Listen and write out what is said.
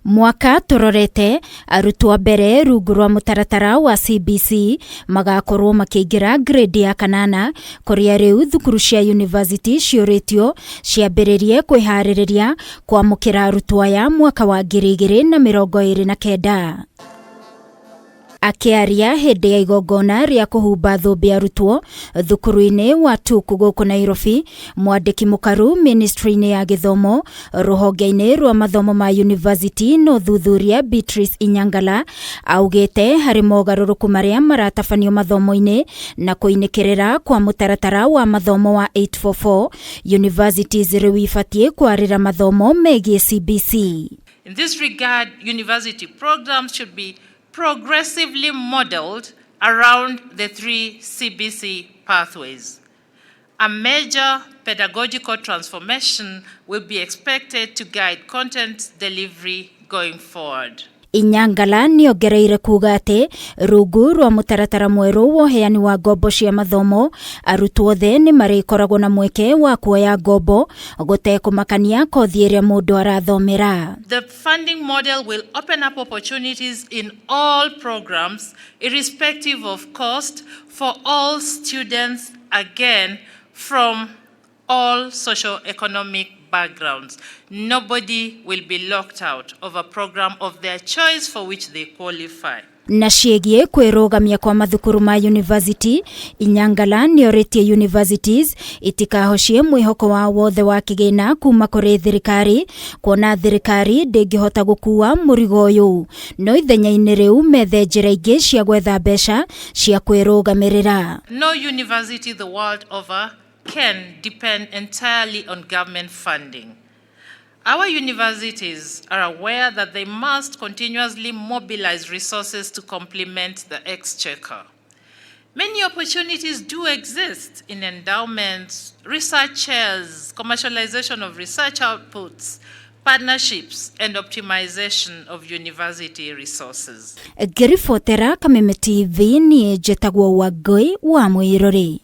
Mwaka tũrorete arutwo mbere rungu rwa mũtaratara wa CBC magakorwo makĩingĩra grade ya kanana, kũrĩa rĩu thukuru cia university ciũrĩtio ciambĩrĩrie kwĩharĩrĩria kwamũkĩra arutwo aya mwaka wa 2029. Akĩaria hĩndĩ ya igongona rĩa kũhumba thũmbĩ arutwo thukuru-inĩ wa TUK gũkũ Nairobi, mwandĩki mũkaru ministry-inĩ ya gĩthomo rũhonge-inĩ rwa mathomo ma university na ũthuthuria Beatrice Inyangala augĩte harĩ mogarũrũku marĩa maratabanio mathomo-inĩ na kũinĩkĩrĩra kwa mũtaratara wa mathomo wa 844, universities rĩu ibatiĩ kwarĩra mathomo megiĩ CBC. In this regard, university programs should be progressively modeled around the three CBC pathways. A major pedagogical transformation will be expected to guide content delivery going forward. Inyangala nĩongereire kuga atĩ rungu rwa mũtaratara mwerũ wa ũheani wa ngombo cia mathomo, arutwo othe nĩ marĩkoragwo na mweke wa kuoya ngombo gũtekũmakania kothi ĩrĩa mũndũ arathomera. The funding model will open up opportunities in all programs, irrespective of cost, for all students, again, from all socio-economic backgrounds. Nobody will be locked out of a program of their choice for which they qualify. Na ciĩgiĩ kwĩrũgamia kwa mathukuru ma university, Inyangala nĩorĩtie universities itikahocie mwĩhoko wa wothe wa kĩgĩna kuma kũrĩ thirikari, kuona thirikari ndĩngĩhota gũkua mũrigo ũyũ, no ithenya-inĩ rĩu methe njĩra ingĩ cia gwetha mbeca cia kwĩrũgamĩrĩra. No university the world over can depend entirely on government funding. Our universities are aware that they must continuously mobilize resources to complement the exchequer. Many opportunities do exist in endowments, research chairs, commercialization of research outputs, partnerships, and optimization of university resources. Ngĩribotera Kameme TV, niĩ njĩtagwo Wangũi wa Mwĩrũrĩ.